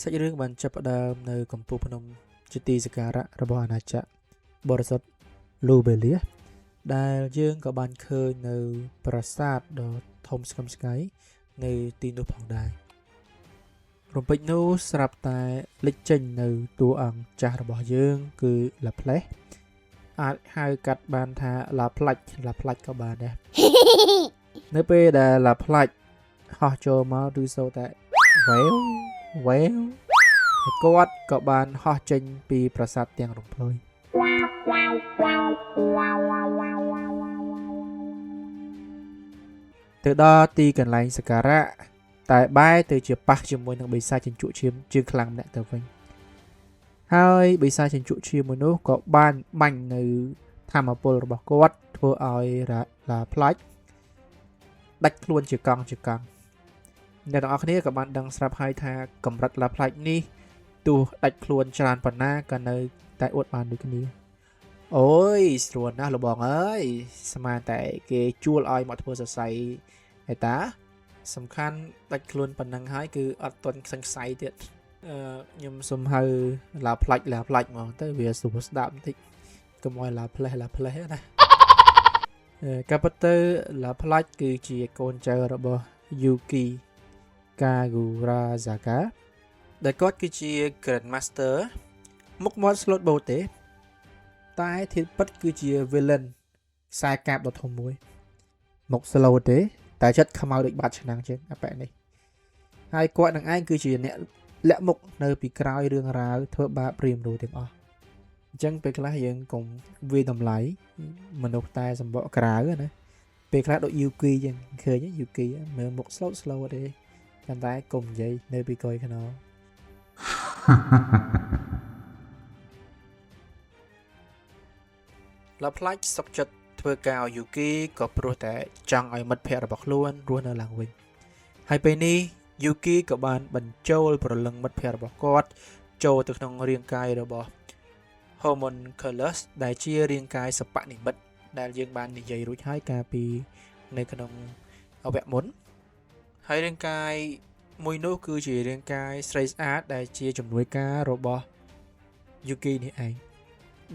សាច់រឿងបានចាប់ផ្ដើមនៅកំពូលភ្នំជាទីសក្ការៈរបស់អាណាចក្របរិសុទ្ធលូបេលៀសដែលយើងក៏បានឃើញនៅប្រាសាទដ៏ធំស្កឹមស្កៃនៅទីនោះផងដែររំពេចនោះស្រាប់តែលេចចេញនៅតួអង្គចាស់របស់យើងគឺឡាផ្លេសអាចហៅកាត់បានថាឡាផ្លាច់ឡាផ្លាច់ក៏បានដែរនៅពេលដែលឡាផ្លាច់ហោះចូលមកឬសូតែវ៉ែវវ៉ែវហើយគាត់ក៏បានហោះចេញពីប្រាសាទទាំងរំភើយទៅដល់ទីកន្លែងសក្ការៈតែបែរទៅជាប៉ះជាមួយនឹងបិសាចជញ្ជក់ឈាមជើងខ្លាំងម្នាក់ទៅវិញហើយបិសាចជញ្ជក់ឈាមមួយនោះក៏បានបាញ់នៅធម្មពលរបស់គាត់ធ្វើឲ្យឡាផ្លាច់ដាច់ខ្លួនជាកង់ជាកង់អ្នកទាំងអស់គ្នាក៏បានដឹងស្រាប់ហើយថាកម្រិតឡាផ្លាច់នេះទោះដាច់ខ្លួនច្រើនប៉ុណ្ណាក៏នៅតែអួតបានដូចគ្នាអូយស្រួលណាស់លោកបងអើយស្មានតែគេជួលឲ្យមកធ្វើសរសៃឯតាសំខាន់ដាច់ខ្លួនប៉ុណ្ណឹងហើយគឺអត់ទាន់ខ្សឹងខ្សៃទៀតខ្ញុំសុំហៅឡាផ្លាច់ឡាផ្លាច់ហ្មងទៅវាស្រួលស្ដាប់បន្តិចកុំឲ្យឡាផ្លេសឡាផ្លេសណាការពិតទៅឡាផ្លាច់គឺជាកូនចៅរបស់ Yuki Kagurazaka ដែលគាត់គឺជា Grandmaster មុខមាត់ slot បូទេតែធាតុពិតគឺជា villain ខ្សែកាបដ៏ធំមួយមុខ slow ទេតែចិត្តខ្មៅដូចបាត់ឆ្នាំងជាងអាប៉ែនេះហើយគាត់នឹងឯងគឺជាអ្នកលាក់មុខនៅពីក្រោយរឿងរ៉ាវធ្វើបាបព្រាមរូទាំងអស់អញ្ចឹងពេលខ្លះយើងកុំវាយតម្លៃមនុស្សតែសម្បកក្រៅណាពេលខ្លះដូច Yuki ចឹងឃើញ Yuki មើលមុខ slow slow ទេប៉ុន្តែកុំនិយាយនៅពីក្រោយខ្នងឡាផ្លាច់សុកចិត្តធ្វើការឲ្យ Yuki ក៏ព្រោះតែចង់ឲ្យមិត្តភ័ក្តិរបស់ខ្លួនរស់នៅឡើងវិញហើយពេលនេះ Yuki ក៏បានបញ្ចូលព្រលឹងមិត្តភ័ក្តិរបស់គាត់ចូលទៅក្នុងរាងកាយរបស់ Homunculus ដែលជារាងកាយសបនិមិត្តដែលយើងបាននិយាយរួចហើយកាលពីនៅក្នុងវគ្គមុនហើយរាងកាយមួយនោះគឺជារាងកាយស្រីស្អាតដែលជាជំនួយការរបស់ Yuki នេះឯង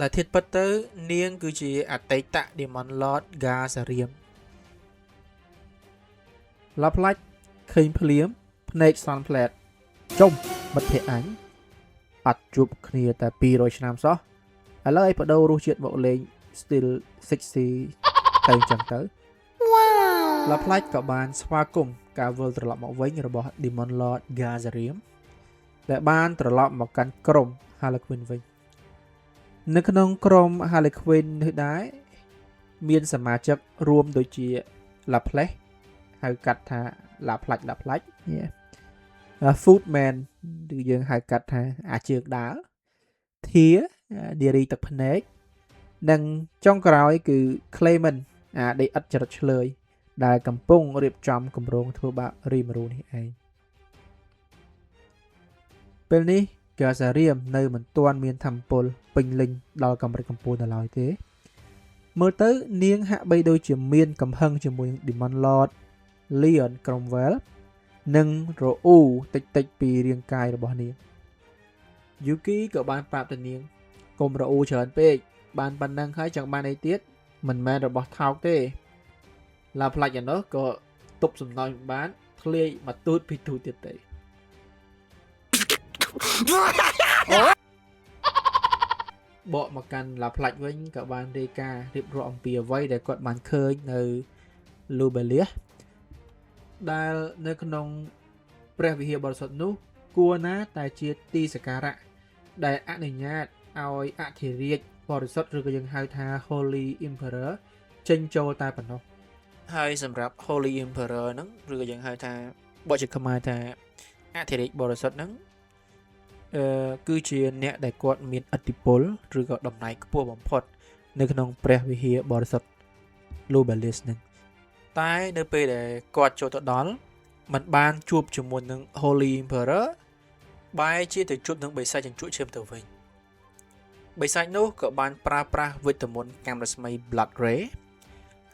ដែលធាតុពិតទៅនាងគឺជាអតីត Demon Lord Gazarium ឡាផ្លាច់ឃើញភ្លាមភ្នែកសន់ផ្លែតចុំមិត្តភក្តិអញអត់ជួបគ្នាតែ200ឆ្នាំសោះឥឡូវឲ្យបដូររសជាតិមកលេង still sexy ទៅអញ្ចឹងទៅឡាផ្លាច់ក៏បានស្វាគមន៍ការវិលត្រឡប់មកវិញរបស់ Demon Lord Gazarium ដែលបានត្រឡប់មកកាន់ក្រុម Harlequin វិញនៅក្នុងក្រុម Harlequin នេះដែរមានសមាជិករួមដូចជា Laplace ហៅកាត់ថាឡាផ្លាច់ឡាផ្លាច់ Footman ឬយើងហៅកាត់ថាអាជើងដើរធានារីទឹកភ្នែកនិងចុងក្រោយគឺ Clayman អាដេឥតចរិតឆ្លើយដែលកំពុងរៀបចំគម្រោងធ្វើបាបរីមរូនេះឯងពេលនេះកាសារៀមនៅមិនទាន់មានធម្មពលពេញលេញដល់កម្រិតកំពូលនៅឡើយទេមើលទៅនាងហាក់បីដូចជាមានកំហឹងជាមួយនឹង Demon Lord Leon Cromwell និងរអ៊ូតិចតិចពីរាងកាយរបស់នាង Yuki ក៏បានប្រាប់ទៅនាងកុំរអ៊ូច្រើនពេកបានប៉ុណ្ណឹងហើយចង់បានអីទៀតមិនមែនរបស់ថោកទេឡាផ្លាច់យ៉ាងនោះក៏ទប់សំណោចបានធ្លាយមកទូតពីទូតទៀតទេបកមកកាន់ឡាផ្លាច់វិញក៏បានរាយការណ៍រៀបរាប់អំពីអ្វីដែលគាត់បានឃើញនៅ Lubelia ដែលនៅក្នុងព្រះវិហារបរិសុទ្ធនោះគួរណាតែជាទីសក្ការៈដែលអនុញ្ញាតឲ្យអធិរាជបរិសុទ្ធឬក៏យើងហៅថា Holy Emperor ចេញចូលតែប៉ុណ្ណោះហើយសម្រាប់ Holy Emperor ហ្នឹងឬក៏យើងហៅថាបកជាខ្មែរថាអធិរាជបរិសុទ្ធហ្នឹងគឺជាអ្នកដែលគាត់មានឥទ្ធិពលឬក៏តំណែងខ្ពស់បំផុតនៅក្នុងព្រះវិហារបរិសុទ្ធ Lubelis ហ្នឹងតែនៅពេលដែលគាត់ចូលទៅដល់มันបានជួបជាមួយនឹង Holy Emperor បែរជាទៅជួបនឹងបិសាចជញ្ជក់ឈាមទៅវិញបិសាចនោះក៏បានប្រើប្រាស់វេទមន្តកាំរស្មី Blood Ray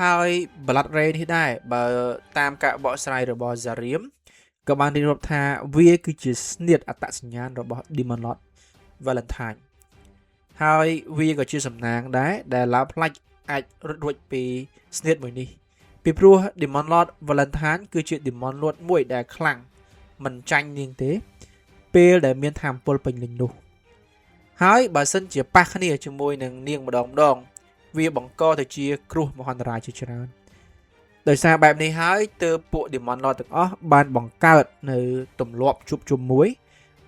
ហើយ Blood Ray នេះដែរបើតាមការបកស្រាយរបស់ Zarium ក៏បានរៀបរាប់ថាវាគឺជាស្នៀតអត្តសញ្ញាណរបស់ Demon Lord Valentine ហើយវាក៏ជាសំណាងដែរដែលឡាផ្លាច់អាចរត់រួចពីស្នៀតមួយនេះពីព្រោះ Demon Lord Valentine គឺជា Demon Lord មួយដែលខ្លាំងមិនចាញ់នាងទេ ពេលដែលមានធម៌ពលពេញលេញនោះហើយបើសិនជាប៉ះគ្នាជាមួយនឹងនាងម្ដងម្ដង វាបង្កទៅជាគ្រោះមហន្តរាយជាច្រើនដោយសារបែបនេះហើយទើបពួក Demon Lord ទាំងអស់បានបង្កើតនៅទម្លាប់ជួបជុំមួយ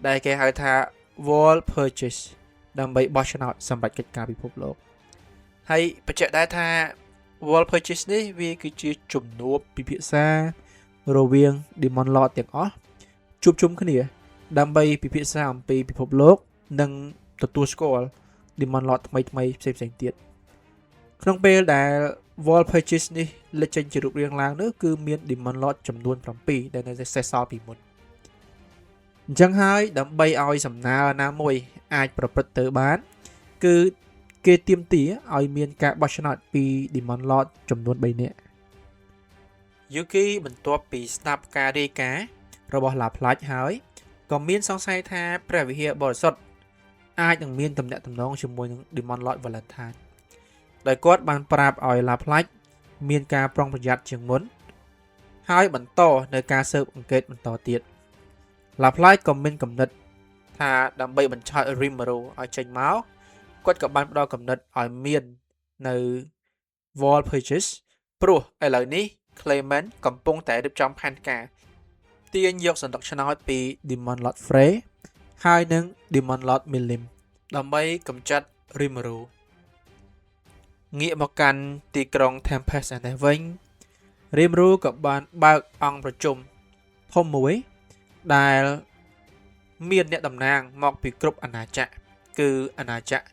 ដែលគេហៅថា Walpurgis ដើម្បីបោះឆ្នោតសម្រាប់កិច្ចការពិភពលោកហើយបញ្ជាក់ដែរថា Walpurgis នេះវាគឺជាជំនួបពិភាក្សារវាង Demon Lord ទាំងអស់ជួបជុំគ្នា ដើម្បីពិភាក្សាអំពីពិភពលោក និងទទួលស្គាល់ Demon Lord ថ្មីថ្មីផ្សេងៗទៀតក្នុងពេលដែល Walpurgis នេះលេចចេញជារូបរាងឡើងនោះគឺមាន Demon Lord ចំនួន7ដែលនៅសេសសល់ពីមុនអញ្ចឹងហើយដើម្បីឲ្យសំណើណាមួយអាចប្រព្រឹត្តទៅបាន គឺគេទាមទារឲ្យមានការបោះឆ្នោតពី Demon Lord ចំនួន3នាក់ Yuki បន្ទាប់ពីស្ដាប់ការរាយការណ៍របស់ឡាផ្លាច់ហើយក៏មានសង្ស័យថាព្រះវិហារបរិសុទ្ធអាចនឹងមានទំនាក់ទំនងជាមួយនឹង Demon Lord Valentine ដោយគាត់បានប្រាប់ឲ្យឡាផ្លាច់មានការប្រុងប្រយ័ត្នជាងមុន ហើយបន្តនៅការស៊ើបអង្កេតបន្តទៀតឡាផ្លាច់ក៏មានគំនិតថាដើម្បីបញ្ឆោត Rimuru ឲ្យចេញមកគាត់ក៏បានផ្ដល់គំនិតឲ្យមាននៅ Walpurgis ព្រោះឥឡូវនេះ Clement កំពុងតែរៀបចំផែនការទាញយកសន្លឹកឆ្នោតពី Demon Lord Frey ហើយនិង Demon Lord Milim ដើម្បីកម្ចាត់ Rimuru ងាកមកកាន់ទីក្រុង Tempest ឯនេះវិញ Rimuru ក៏បានបើកអង្គប្រជុំធំមួយដែលមានអ្នកតំណាងមកពីគ្រប់អាណាចក្រគឺអាណាចក្រ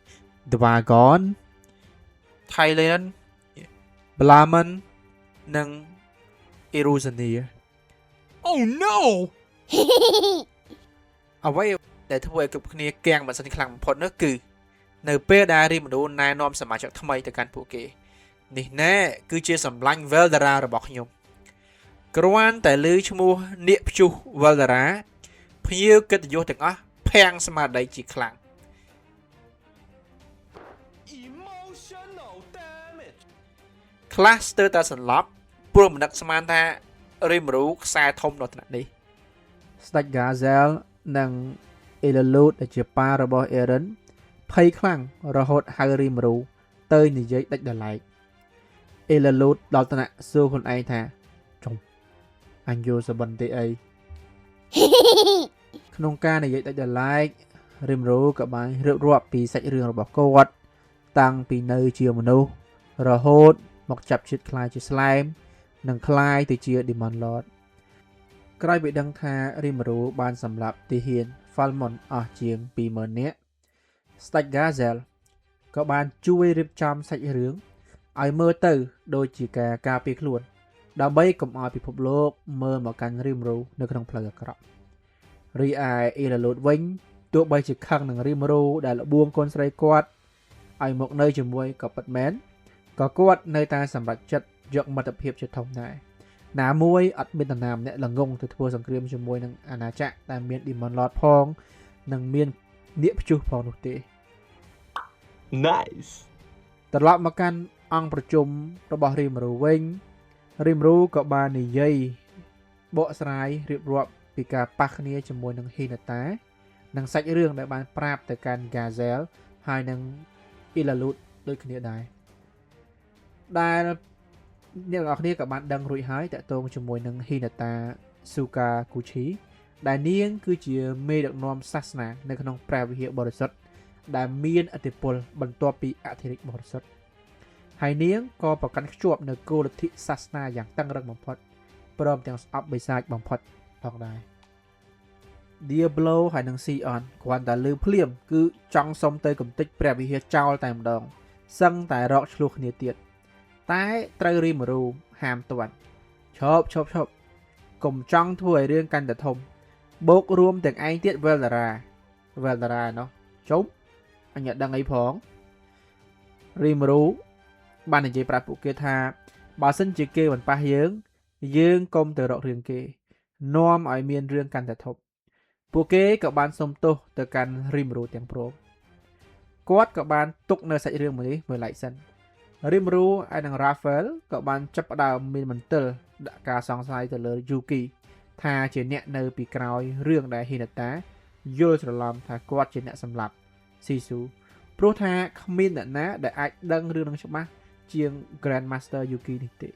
Dwargon Thailand Blaman និង Erusania. Oh no! អ្វីដែលធ្វើឲ្យគ្រប់គ្នាគាំងម៉ាស៊ីនខ្លាំងបំផុតនោះគឺ នៅពេលដែលរីមនុណែនាំសមាជិកថ្មីទៅកាន់ពួកគេនេះណែគឺជាសម្លាញ់ Veldara របស់ខ្ញុំគ្រាន់តែឮឈ្មោះនាគព្យុះ Veldara ភ្ញៀវកិត្តិយសទាំងអស់ភាំងស្មារតីជាខ្លាំង Emotional damage! ខ្លះស្ទើរតែសន្លប់ព្រោះមិននឹកស្មានថារីមរូខ្សែធំដល់ថ្នាក់នេះស្ដេច Gazel និង Elelute ដែលជាប៉ារបស់ Eren ភ័យខ្លាំងរហូតហៅរីមរូទៅនិយាយដាច់ដោយឡែក Elelute ដល់ថ្នាក់សួរខ្លួនឯងថាចុំអញយល់សបិនទេអី ក្នុងការនិយាយដាច់ដោយឡែករីមរូក៏បានរៀបរាប់ពីសាច់រឿងរបស់គាត់តាំងពីនៅជាមនុស្សរហូតមកចាប់ជាតិក្លាយជាស្លែមនិងក្លាយទៅជា Demon Lord ក្រោយពីដឹងថារីមរូបានសម្លាប់ទាហាន Falmon អស់ជាង20000នាក់ស្ដេច Gazel ក៏បានជួយរៀបចំសាច់រឿងឲ្យមើលទៅដូចជាការការពារខ្លួន ដើម្បីកុំឲ្យពិភពលោកមើលមកកាន់រីមរូនៅក្នុងផ្លូវអាក្រក់រីឯអ៊ីឡាលូតវិញទោះបីជាខឹងនឹងរីមរូដែលលបួងកូនស្រីគាត់ឲ្យមកនៅជាមួយក៏ពិតមែនក៏គាត់នៅតែសម្រេចចិត្តយកមិត្តភាពជាធំដែរណាមួយអត់មាននរណាម្នាក់ល្ងងទៅធ្វើសង្គ្រាមជាមួយនឹងអាណាចក្រដែលមាន Demon Lord ផងនិងមាននាគព្យុះផងនោះទេ Nice! ត្រឡប់មកកាន់អង្គប្រជុំរបស់រីមរូវិញរីមរូក៏បាននិយាយបកស្រាយរៀបរាប់ពីការប៉ះគ្នាជាមួយនឹងហ៊ីណាតា និងសាច់រឿងដែលបានប្រាប់ទៅកាន់ Gazel ហើយនិង Ilalut ដូចគ្នាដែរដែលអ្នកទាំងអស់គ្នាក៏បានដឹងរួចហើយតាក់ទងជាមួយនឹង Hinata Sukaguchi ដែលនាងគឺជាមេដឹកនាំសាសនានៅក្នុងព្រះវិហារបរិសុទ្ធដែលមានឥទ្ធិពលបន្ទាប់ពីអធិរាជបរិសុទ្ធហើយនាងក៏ប្រកាន់ខ្ជាប់នៅគោលលទ្ធិសាសនាយ៉ាងតឹងរឹងបំផុតព្រមទាំងស្អប់បិសាចបំផុតផងដែរ Diablo ហើយនិង Sion គ្រាន់តែលឺភ្លាមគឺចង់សុំទៅកំទេចព្រះវិហារចោលតែម្ដងសឹងតែរកឆ្លោះគ្នាទៀតតែត្រូវរីមរូហាមទាន់ឈប់ឈប់ឈប់កុំចង់ធ្វើឲ្យរឿងកាន់តែធំបូករួមទាំងឯងទៀត Veldara Veldara ណោះជុំអញអត់ដឹងអីផងរីមរូបាននិយាយប្រាប់ពួកគេថាបើសិនជាគេមិនប៉ះយើង យើងកុំទៅរករឿងគេ នាំឲ្យមានរឿងកាន់តែធំពួកគេក៏បានសុំទោសទៅកាន់រីមរូទាំងព្រមគាត់ក៏បានទុកនៅសាច់រឿងមួយនេះមួយឡែកសិនរីមរូហើយនិង Raphael ក៏បានចាប់ផ្ដើមមានមន្ទិលដាក់ការសង្ស័យទៅលើ Yuki ថាជាអ្នកនៅពីក្រោយរឿងដែល Hinata យល់ច្រឡំថាគាត់ជាអ្នកសម្លាប់ស៊ីស៊ូព្រោះថាគ្មានអ្នកណាដែលអាចដឹងរឿងនឹងច្បាស់ជាង Grandmaster Yuki នេះទេ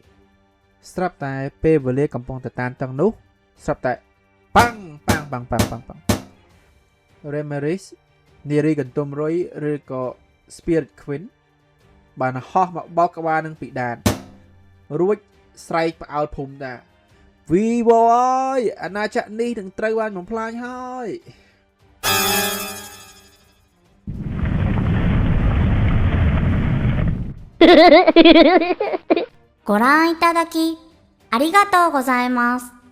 ស្រាប់តែពេលវេលាកំពុងតែតានតឹងនោះស្រាប់តែប៉ាំងប៉ាំងប៉ាំងប៉ាំងប៉ាំងប៉ាំង Ramiris នារីកន្ទុំរុយឬក៏ Spirit Queen បានហោះមកបោកក្បាលនឹងពីដានរួចស្រែកផ្អើលភូមិថាវីវអើយអាណាចក្រនេះនឹងត្រូវបានបំផ្លាញហើយ ご覧いただきありがとうございます。